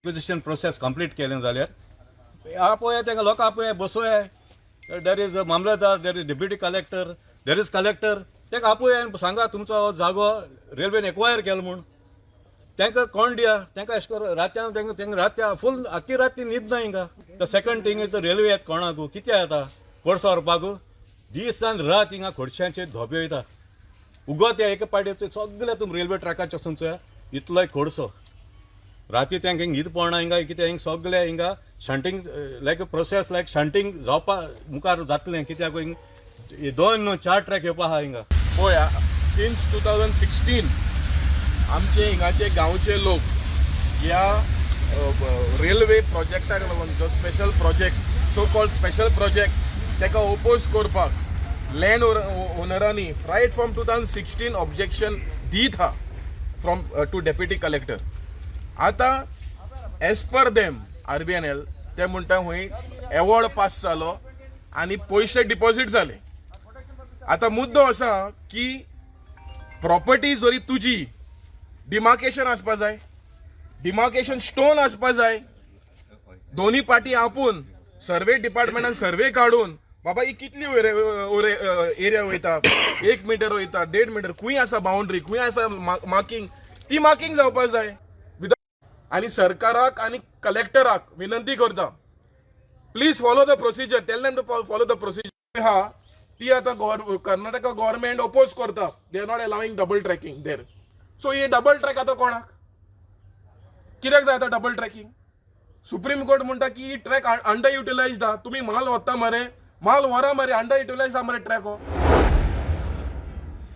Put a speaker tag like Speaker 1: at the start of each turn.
Speaker 1: Acquisition process complete केलें जाल्यार आपोया तांकां, लोकां आपोया, बसोया. There is mamlatdar, there is deputy collector, there is collector. तांकां आपोया आनी सांगा तुमचो हो जागो रेल्वेन एक्वायर केलो म्हूण. तांकां कोण दिया तांकां अशें करून रातच्यान तांकां तांकां रातच्या फूल आख्खी रात ती न्हीद ना हिंगा. The second thing is the railway येता कोणाकू कितें येता कोळसो व्हरपाक दीस आनी रात हिंगा खोडश्यांचे धोबे वयता. उगत ह्या एका पाट्याचे सगळे तुम रेल्वे ट्रॅकाचे वचून चोया इतलोय खोडसो. राती तांकां न्हीद पडना हिंगा कित्याक हिंगा सगळे हिंगा shunting like a process like shunting जावपा मुखार जातलें कित्याक हिंग दोन न्हू चार ट्रॅक येवपा आहा हिंगा.
Speaker 2: पळय, सिन्स 2016 आमचे हिंगाचे गांवचे लोक ह्या रेल्वे प्रोजेक्टाक लागून, जो special project, so called special project, ताका ओपोज करपाक लँड ओनरांनी right from 2016 objection दीत हा फ्रॉम टू डेप्युटी कलेक्टर. आतां एज पर देम आरबीएनएल ते म्हणटा खंय एवॉर्ड पास जालो आनी पयशे डिपॉझीट जाले. आतां मुद्दो आसा की प्रॉपर्टी जरी तुजी, डिमार्केशन आसपा जाय, डिमार्केशन स्टोन आसपा जाय. दोनी पार्टी आपून सर्वे डिपार्टमेंटान सर्वे काडून बाबा ही कितली एरिया वयता, 1 मिटर वयता, 1.5 मिटर, खंय आसा बाउंड्री, खंय आसा मार्किंग, ती मार्किंग जावपा जाय. आनी सरकाराक आनी कलेक्टराक विनंती करता, please follow the procedure, tell them to follow the procedure. हा ती आतां कर्नाटका गव्हर्मेंट ओपोज करता, they are not allowing double tracking there. So he double track आतां कोणाक कित्याक जाय आतां डबल ट्रॅकिंग? सुप्रीम कोर्ट म्हणटा की ही ट्रॅक अंडर युटिलायज्ड आहा. तुमी माल व्हरता मरे, माल व्हरा मरे, अंडर युटिलायज आहा मरे ट्रॅक हो.